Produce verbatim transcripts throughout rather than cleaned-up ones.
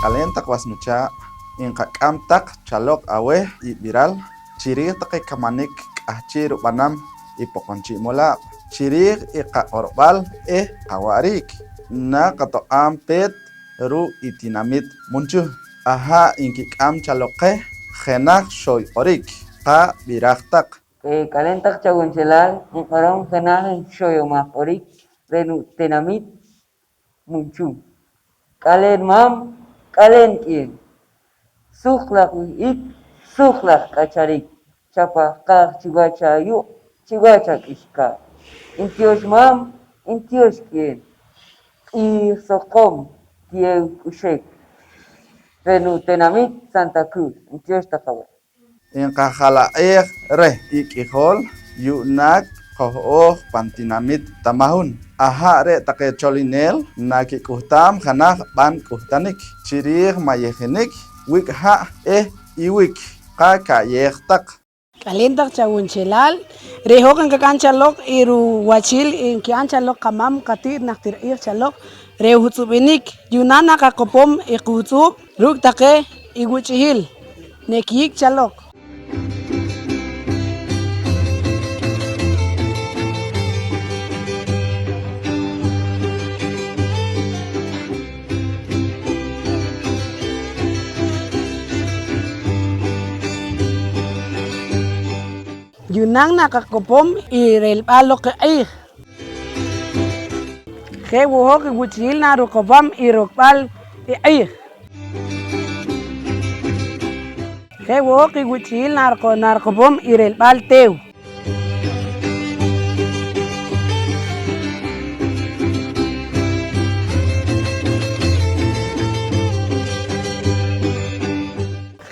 K'aleen taq was nuchaaq', nqak'am taq chaloq aweh i b'iral chi riij taqe kamanik k'ahchi' rub'anam i Poqomchi' Molaab' chi riij i qaq'orb'al eh qawa'riik. Naqatoq'aam peet ruuk' i tinamit Munchuh. Aha' nkik'am chaloq qeh jenaj xoy q'orik, qab'iraj taq. Eh, k'aleen taq chawunchelaal, nq'orom jenaj xoyomaj q'orik reh nutinamit Munchuh. K'aleen maam, k'aleen k'een, suq laj wih'ik, suq laj k'acharik, chapahqaaj chiwach ayuq', chiwach ak'ixkaab'. Ntyox maam, ntyox k'een, q'iij soqom tiyew k'uxik reh nutinamit Santa Cruz. Ntyox taq aweh. Nqajala'eej reh i k'ijool yu'naak qoh'ooj pan tinamit Tamahun. Aha' re' taqe cholineel nakik'uhtaam jenaj b'an k'uhtanik chi riij mayejinik wiik' ha' eh iwik. Qaka'yeej taq. K'aleen taq chawunchelaal, re' hoj nqak'am chaloq i ruwachil nki'an chaloq qamaam qati't najtir q'iij chaloq reh jutz'ub'inik. Yu'naak naqaqopom i quhtz'ub' ruuk' taqe i wuch'ihil nekiyik' chaloq. Yu'naak naqaqopom i relb'al loq i q'iij. Je' wo' hoj i wuch'ihil naruqopom i rokb'al i q'iij. Je' wo' hoj i wuch'ihil naruqo-, naruqopom i relb'al teew.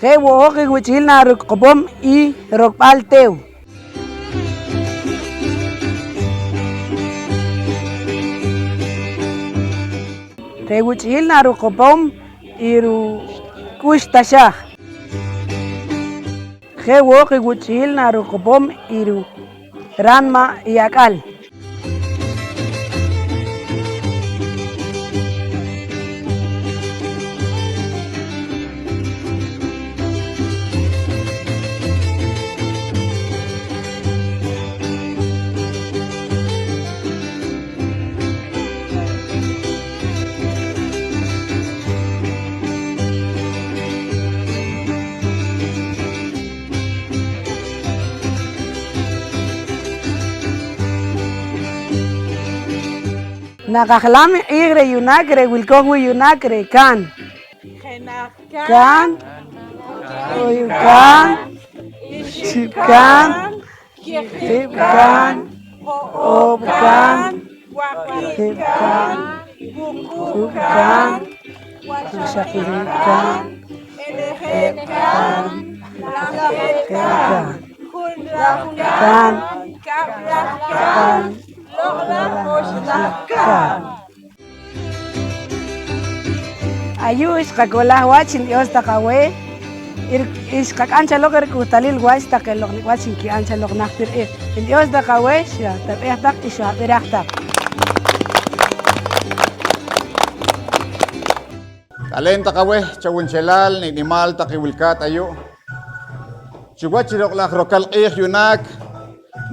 Je' wo' hoj i wuch'ihil naruqopom i rokb'al teew. Re' wuch'ihil naruqopom i ruk'ux taxaaj. Je' wo' i wuch'ihil naruqopom i ruranma i ak'al. Naqajlam i q'iij re' yu'naak re' wilkooj wii' yu'naak re' Kaan. Jenaj Kaan, k'uyu'l Kaan, ixib' Kaan, kijib' Kaan, ho'oob' Kaan, waqiib' Kaan, wuquub' Kaan, waxaqiib' Kaan, b'elejeb' Kaan, lajeeb' Kaan, junlaj Kaan, kab'laj Kaan, loq'laj oxlaj Kaan. Ayu' xqako'laj wach, ntiyoox taq aweh, i ri-, i xqak'am chaloq i rik'uhtalil wach taqe loq' nik' wach nki'an chaloq najtir q'iij. Ntiyoox taq aweh, xatab'eej taq i xab'iraj taq. K'aleen taq aweh chawunchelaal, nik' nimaal taq i wilkaat ayu'. Chiwach i loq'laj rokal q'iij yu'naak,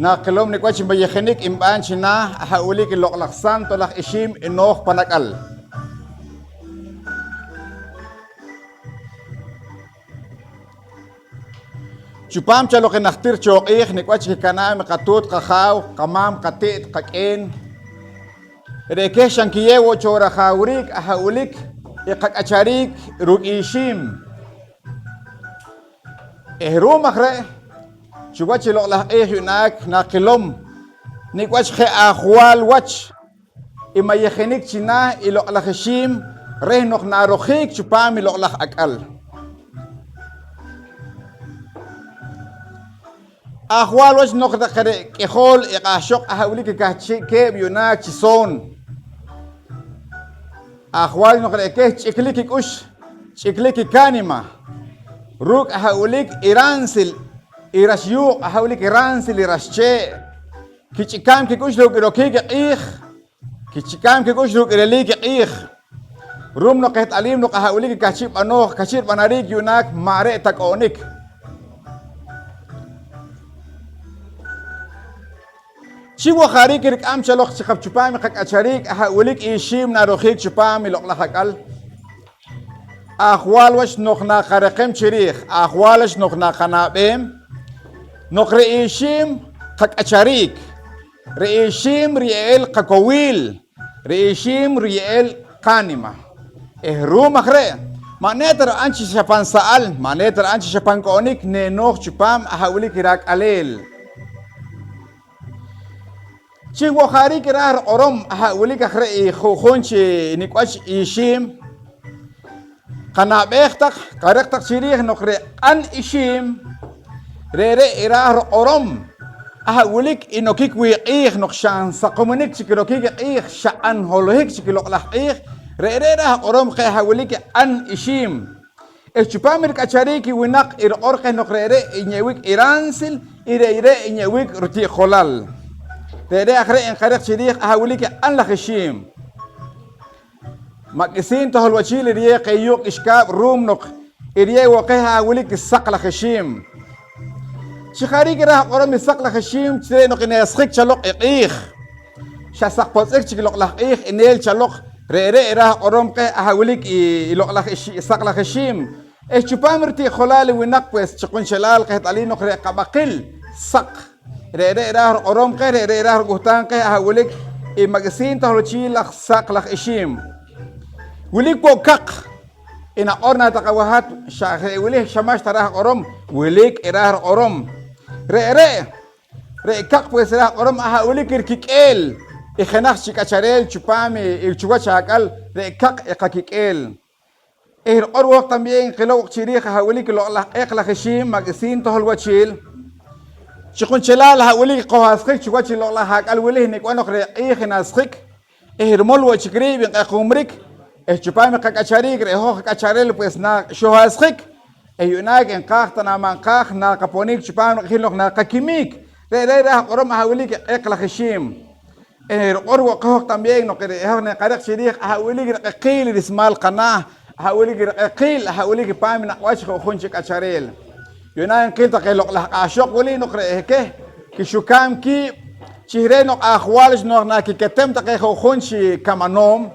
naqilom nik' wach i mayejinik nb'an chi naah aha' wilik i loq'laj santo laj ixiim inooj pan ak'al. Chupaam chaloq i najtir cho q'iij nik' wach i kikanaam i qatuut qajaaw, qamaam, qati't, qak'een, re' keh xa nkiyeew wo' cho rajaawriik aha' wilik i qak'achariik ruuk' i ixiim. Eh ru'um aj re', chiwach i loq'laj q'iij yu'naak naqilom nik' wach je' ajwaal wach i mayejinik chi naah i loq'laj ixiim reh noq narojiik chupaam i loq'laj ak'al. Ajwaal wach noq taqe re' k'ijool i q'ahxoq aha' wilik i kahchi' keeb' yu'naak chi soon. Ajwaal noq re' keh ch'iklik kik'ux, ch'iklik kikánima, ruuk' aha' wilik i ransil i rax yuuq', aha' wilik i ransil i rax chee', kich'ikaam kik'ux ruuk' i rokiik i q'iij, kich'ikaam kik'ux ruuk' i reliik i q'iij. Ru'um noq qeht'aliim noq aha' wilik i k'ahchi' b'anooj, k'ahchi' rib'anariik yu'naak, ma' re' ta k'o'nik. Chi wo' jariik rik'am cho loq chi qap chupaam i qak'achariik, aha' wilik i ixiim narojiik chupaam i loq'laj ak'al. Ajwal wach noq naqareqem chi riij, ajwal wach noq naqanab'eem, noq re' ixiim qak'achariik, re' ixiim riye'el qakowiil, re' ixiim riye'el qaanima. Eh ru'um aj re', ma' ne ta rib'an chi xa pan sa'al, ma' ne ta rib'an chi xa pan k'o'nik, nenooj chupaam aha' wilik i rak'aleel. Chi wo' jariik iraaj riq'orom, aha' wilik aj re' i ju'jun chi nik' wach ixiim. Qanab'eej taq, qareq taq chi riij noq re' q'an ixiim, re're' iraaj riq'orom, aha' wilik i nokik wii' q'iij noq xa nsaqominik chik i rokik i q'iij, xa q'an holohik chik i loq'laj q'iij, re're' iraaj riq'orom qeh aha' wilik i q'an ixiim. Eh chupaam i rik'achariik i winaq i riq'or qeh noq re're' i nye'wik i ransil, i re're' i nye'wik ruti'jolal. Re're' aj re' nqareq chi riij aha' wilik i q'an laj ixiim. Ma' k'isiin ta holwachiil i riyew qeh yuuq' k'ixkaab' ru'um noq i riyew wo' qeh aha' wilik i saq laj ixiim. Chi jariik iraaj q'orom i saq laj ixiim, chi re' noq i nesjik chaloq i q'iij, xa saq potz'ik chik loq'laj q'iij i neel chaloq, re're' iraaj q'orom qeh aha' wilik i, i loq'laj ixi-, saq laj ixiim. Eh chupaam riti'jolal i winaq, pues, chi qunchelal qeht'aliim noq re' qab'aqil saq. Re're' iraaj riq'orom qeh, re're' iraaj rik'uhtaam qeh aha' wilik i ma' k'isiin ta holwachiil laj saq laj ixiim. Wilik wo' kaq, i naq'or na taq aweh hat, xa je' wili, xa ma'xta raaj q'orom, wilik iraaj riq'orom. Re're', re' kaq, pues, raaj q'orom aha' wilik rikik'eel i jenaj chi k'achareel chupaam i, i chuwach ak'al, re' kaq i qakik'eel. Eh riq'or wo' también, nqilow wo' chi riij aha' wilik i loq'laj q'eq laj ixiim, ma' k'isiin ta holwachiil. Chi qunchelal aha' wilik i qohasjik chuwach i loq'laj ak'al wili, nik' wo' noq re' q'iij i nasjik, eh rimol wo' chik riib' nq'equmrik, eh chupaam i qak'achariik re' hoj aj k'achareel, pues, na xohasjik, eh yu'naak nqaaj ta na ma' nqaaj naqaponik chupaam i q'iij noq naqakimik. Re're' raaj q'orom aha' wilik i q'eq laj ixiim. Eh riq'or wo' qeh hoj también noq re' hoj nqareq chi riij aha' wilik riq'eqiil i rismaal qanaah, aha' wilik riq'eqiil, aha' wilik i paam i naq' wach ju'jun chi k'achareel. Yu'naak nqil taqe loq'laj q'ahxoq wili noq re' keh kixukaam kiib' chi reh noq ajwal wach noq nakiketem taqe ju'jun chi kamanoom,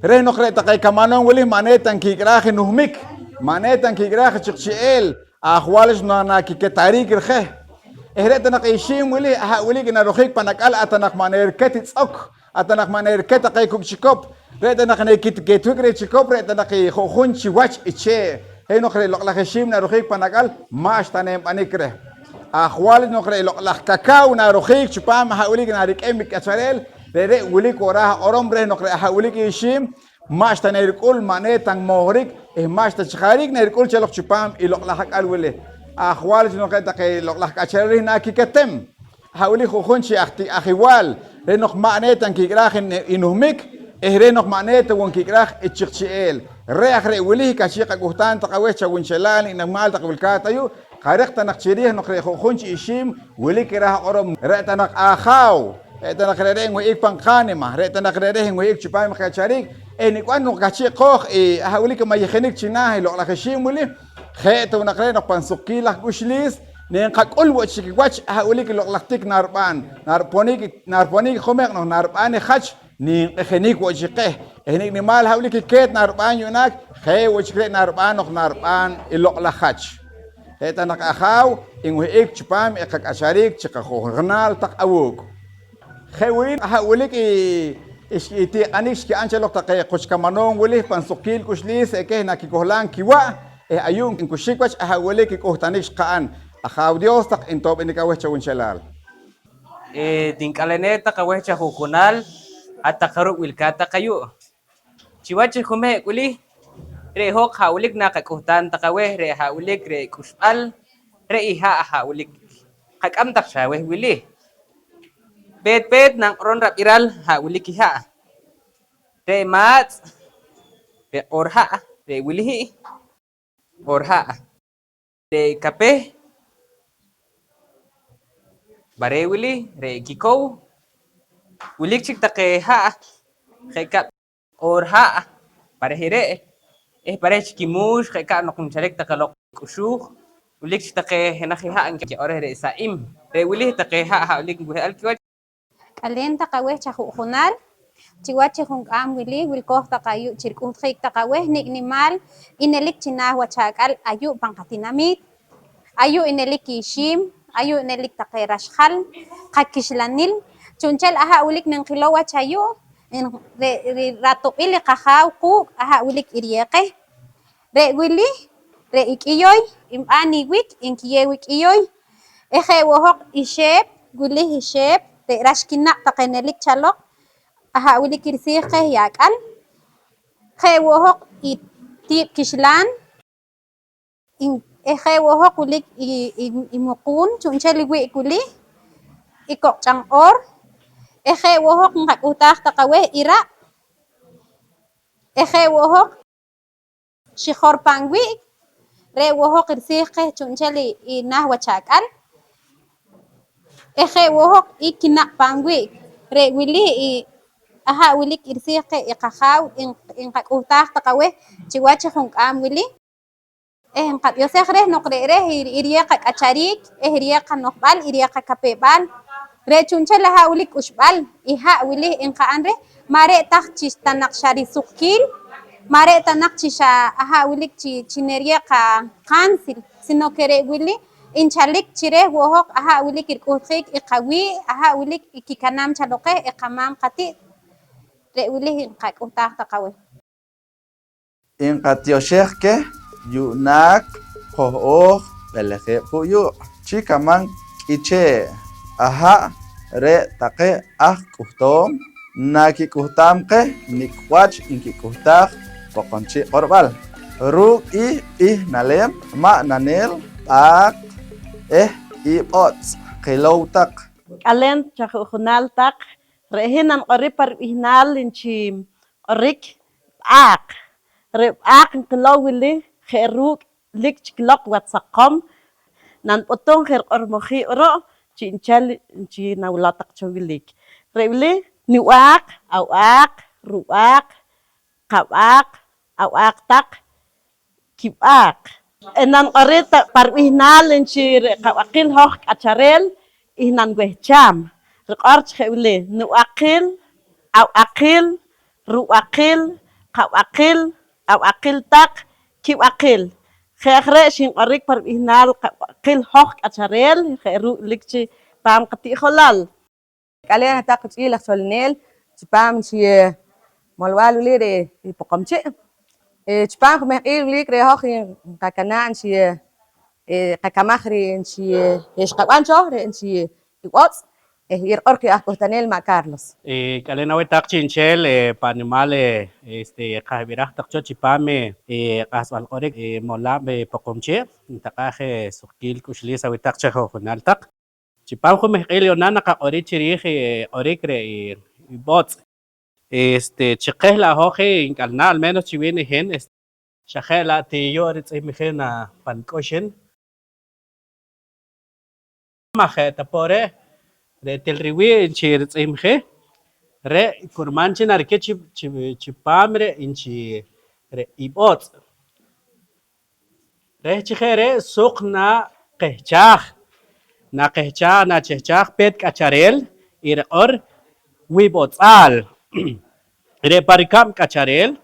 reh noq re' taqe kamanoom wili ma' ne ta nkik'raaj i nuhmik, ma' ne ta nkik'raaj i chiqchi'eel, ajwal wach noq nakiketariik reh. Eh re' ta naq ixiim wili aha' wilik i narojiik pan ak'al, at ta naq ma' neriket i tz'ok, at ta naq ma' neriket taqe kuk' chikop, re' ta naq nekitwik reh chikop, re' ta naq i ju'jun chi wach i chee'. Re' noq re' loq'laj ixiim narojiik pan ak'al, ma'xta nenb'anik reh. Ajwal noq re' loq'laj kakaaw narojiik chupaam aha' wilik narik'em i k'achareel, re're' wilik wo' raaj q'orom reh noq re' aha' wilik ixiim, ma'xta nerik'ul, ma' ne ta nmohrik eh ma'xta chi jariik nerik'ul chaloq chupaam i loq'laj ak'al wili. Ajwal chi noq re' taqe loq'laj k'achareel reh nakiketem, aha' wilik ju'jun chi aj ti-, ajiwal, reh noq ma' ne ta nkik'raaj i, i nuhmik eh reh noq ma' ne ta wo' nkik'raaj i chiqchi'eel. Re' aj re' wili k'ahchi' qak'uhtaam taq aweh chawunchelaal nik' nimaal taq wilkaat ayu', qareq ta naq chi riij noq re' ju'jun chi ixiim wilik i raaj q'orom, re' ta naq ajaaw, re' ta naq re're' nwih'ik pan qaanima, re' ta naq re're' nwih'ik chupaam i qak'achariik, eh nik' b'an noq k'ahchi' qooj i aha' wilik i mayijinik chinaah i loq'laj ixiim wili, je' ta wo' naq re' noq pan suqkiil laj k'uxliis, ne nqak'ul wo' chik kiwach aha' wilik i loq'laj tik narib'an, nariponik, nariponik i jumeq' noq narib'an i jach, ninq'ijinik wo' chik qeh eh nik' nimaal aha' wilik i keet narib'an yu'naak, je' wo' chik re' narib'an noq narib'an i loq'laj jach. Re' ta naq ajaaw nwih'ik chupaam i qak'achariik chi qaju'junaal taq awuuk'. Je' wili aha' wilik i, i, i tiq'anik xki'an cho loq taqe quch kamanoom wili pan suqkiil k'uxliis, re' keh nakikohlaam kiwa' eh ayu' nkuxik wach aha' wilik i k'uhtanik xqa'n. Ajaaw Dios taq, ntob'inik aweh chawunchelaal. Eh, tink'alenej taq aweh chaju'junaal, hat taq jarub' wilkaat taq ayu'. Chiwach i jumeq' wili, re' hoj aha' wilik naqak'uhtaam taq aweh, re' aha' wilik re' k'uxb'al, re' i ha' aha' wilik. Qak'am taq chaweh wili. Peet peet nanq'orom rab'iral aha' wilik i ha'. Re' maatz', re' q'oor ha', re' wili hi'. Q'oor ha'. Re' kapeh, pa re' wili, re' kikow, wilik chik taqe ha' je' kab' q'oor ha', Pa reh i re' eh pa reh chik i Muux je' rikab' noq nchalik taqe loq k'uxuuj, wilik chik taqe jenaj i ha' nkiq'or reh re' Sa'im. Re' wili taqe ha', ha' wilik nwih'al kiwach. K'aleen taq aweh chaju'junaal, chiwach i junk'aam wili wilkooj taq ayu' chi rik'uhtjiik taq aweh nik' nimaal i nelik chinaah wach ak'al ayu' pan qatinamiit. Ayu' i nelik ixiim, ayu' i nelik taqe raxjal, qakixlanil. Chu'nchel aha' wilik nanqilow wach ayu', re' ri ratob'il i qAjaaw quuk' aha' wilik i riyew qeh. Re' wili, re' i k'iyoy, nb'an i wiik, nkiyew i k'iyoy. Eh je' wo' hoq i xeep, wili i xeep, re' rax kinaq' taqe nelik chaloq, aha' wilik i risiij qeh i ak'al. Je' wo' hoq i tiib' kixlaan, eh je' wo' hoq wilik i, i, i muquun, chu'nchel i wi'k wili, i koq' ch'anq'oor, eh je' wo' hoq nqak'uhtaaj taq aweh i ra', eh je' wo' hoq xijor pan wi'k, re' wo' hoq risiij qeh chu'nchel i, i naah wach ak'al, eh je' wo' hoq i kinaq' pan wi'k. Re' wili i, aha' wilik i risiij qeh i qAjaaw, nqak'uhtaaj taq aweh chiwach i junk'aam wili eh nqatioxej reh noq re' reh i riyew qak'achariik eh riyew qano'jb'al, i riyew qakapew-b'al. Re' chu'nchel aha' wilik k'uxb'al i ha' wili nqa'n reh, ma' re' taj chi ta naq xa risuqkiil, ma' re' ta naq chi xa aha' wilik chi, chi neriyew qansil, sino que re' wili nchalik chi reh wo' hoq aha' wilik rik'uhtjiik i qawii', aha' wilik i kikanaam chaloq qeh i qamaam qati't. Re' wili nqak'uhtaaj taq aweh. Nqatioxej keh yu'naak, qoh'ooj, b'elejeb' ju' yuuq' chi kamaam k'ichee'. Aha' re' taqe aj k'uhtoom nakik'uhtaam qeh nik' wach nkik'uhtaaj Poqomchi' q'orb'al ruuk' i b'ihnaleem ma' Nanel, B'aaq eh i B'otz'. Qilow taq. K'aleen chaju'junaal taq, re' hin naniq'orik pa rib'ihnaal nchi q'orik b'aaq. Re' b'aaq nqilow wili je' ruuk' lik chik loq wach saqom, nanip'utum je riq'ormojiik ru' chi'nchel nchi nawilow taq cho wilik. Re' wili: nib'aaq, ab'aaq, rub'aaq, qab'aaq, ab'aaq taq, kib'aaq. Eh naniq'orik taq pa rib'ihnaal nchi re' qab'aqil hoj k'achareel i naniwehchaam. Riq'or chi je' wili: nib'aqil, ab'aqil, rub'aqil, qab'aqil, ab'aqil taq, kib'aqil. Je' aj re' xinq'orik pa rib'ihnaal qab'aqil hoj k'achareel je' ruuk' lik chipaam qati'jolal. K'aleen hat-taq rich'iil aj cholineel chipaam chi, eh, molb'al wili re' i Poqomchi'. Eh, chipaam jumehq'iil wilik re' hoj nqakanaa' chi, eh, qakamaj re' chi, eh, xqab'an cho re' chi i B'otz', eh, i riq'or qeh aj k'uhtaneel ma' Carlos. Eh, k'aleen aweh taq chi'nchel, eh, pa nimaal, eh, este, qajb'iraj taq cho chipaam, eh, eh, q'ahsb'al q'orik, eh, molaab', eh, Poqomchi', ntaq'aaj, eh, suqkiil k'uxliis aweh taq chaju'junaal taq. Chipaam jumehq'iil yu'naak naqaq'orik chi riij i q'orik re' i, i B'otz'. Este, chi qeh la' hoj i nk'al na, al menos chi wiin i hin, este, xa je' la' ti yu' ritz'ihmjik na pan k'ux hin. Ma' je' ta po' re', re' til riwii' nchi ritz'ihmjik, re' kurman chi narikik chi, chi, chipaam re' nchi re' i B'otz'. Reh chi je' re' suq naqehchaaj, naqehchaaj, nachehchaaj peet k'achareel i riq'or wib'otz'aal. Re' pa rikab' k'achareel,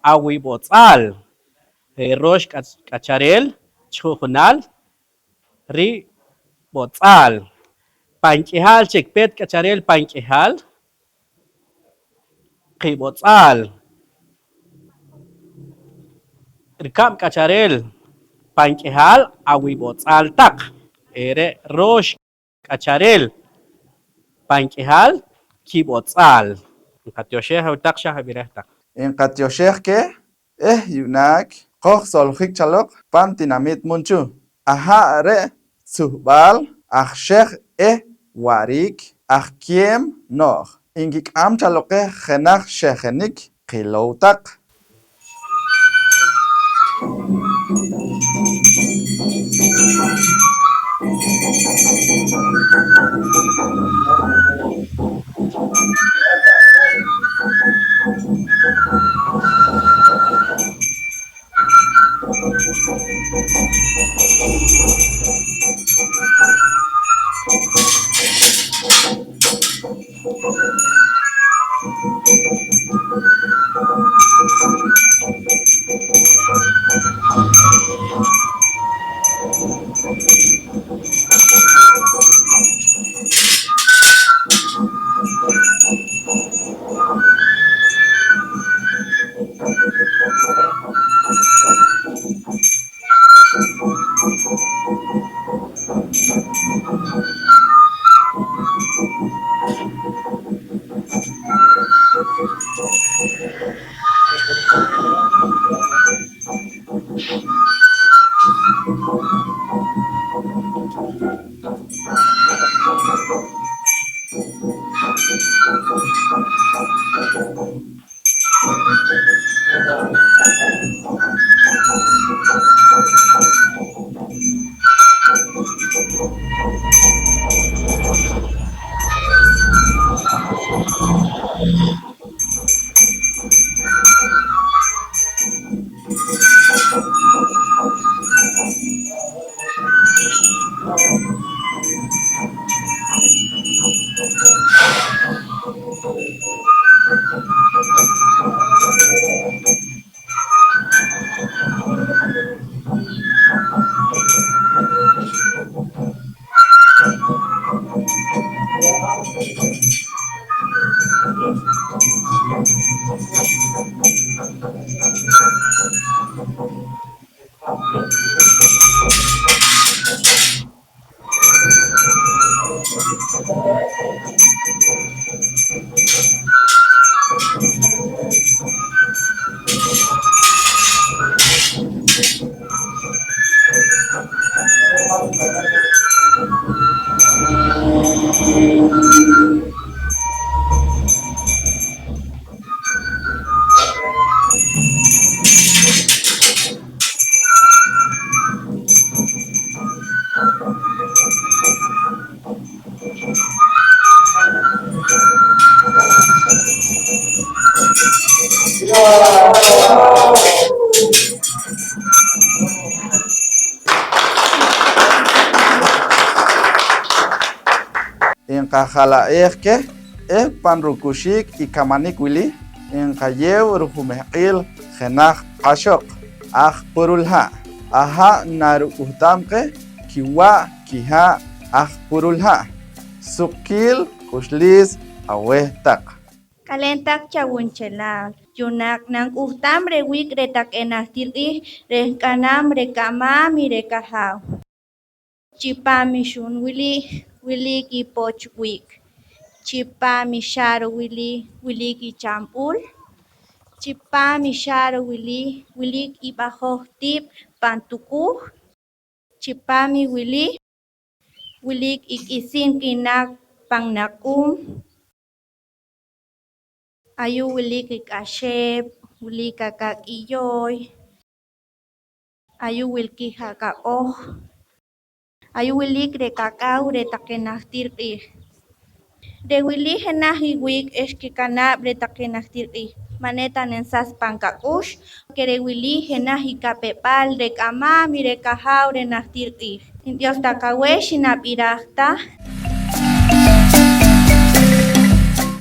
awib'otz'aal. Re' roox k'ach-, k'achareel chi ju'junaal, rib'otz'aal. Pan k'ihaal chik, peet k'achareel pan k'ihaal, qib'otz'aal. Rikab' k'achareel pan k'ihaal, awib'otz'aal taq. Eh, re' roox k'achareel pan k'ihaal, kib'otz'aal. Nqatioxej aweh taq, xa ab'irej taq. Nqatioxej keh eh yu'naak qojsoljik chaloq pan tinamit Munchu. Aha' re' tzuhb'al aj Xej eh wa'riik aj Keem No'j nkik'am chaloq qeh jenaj xejenik. Qilow taq. Nqajala'eej keh eh pan rukuxiik i kamanik wili nqayeew rujumehq'iil jenaj ixoq aj Purulha'. Aha' naruk'uhtaam qeh kiwa' kihaa' aj Purulha'. Suqkiil k'uxliis aweh taq. K'aleen taq chawunchelaal, yu'naak nank'uhtaam reh wiik' reh taqe najtir q'iij reh nk'anaam reh kamaam i reh kajaaw. Chipaam i xuun wili wilik i poch wiik'. Chipaam i xaaro wili wilik i chamb'ul. Chipaam i xaaro wili wilik i b'ajoj tiib' pan tukuj. Chipaam i wili wilik i k'isiin kinak pan naq'uum. Ayu' wilik i k'axeeb', wilik akak' iyooy, ayu' wilkiij ak'ab'oj, ayu' wilik reh kak'aw reh taqe najtir q'iij. Re' wili jenaj i wiik' eh xkikanaab' reh taqe najtir q'iij, ma' eta nsas pan qak'ux, ke re' wili jenaj i kapew-b'al reh kamaam i reh kajaaw reh najtir q'iij. Dios taq aweh xinab'iraj tah.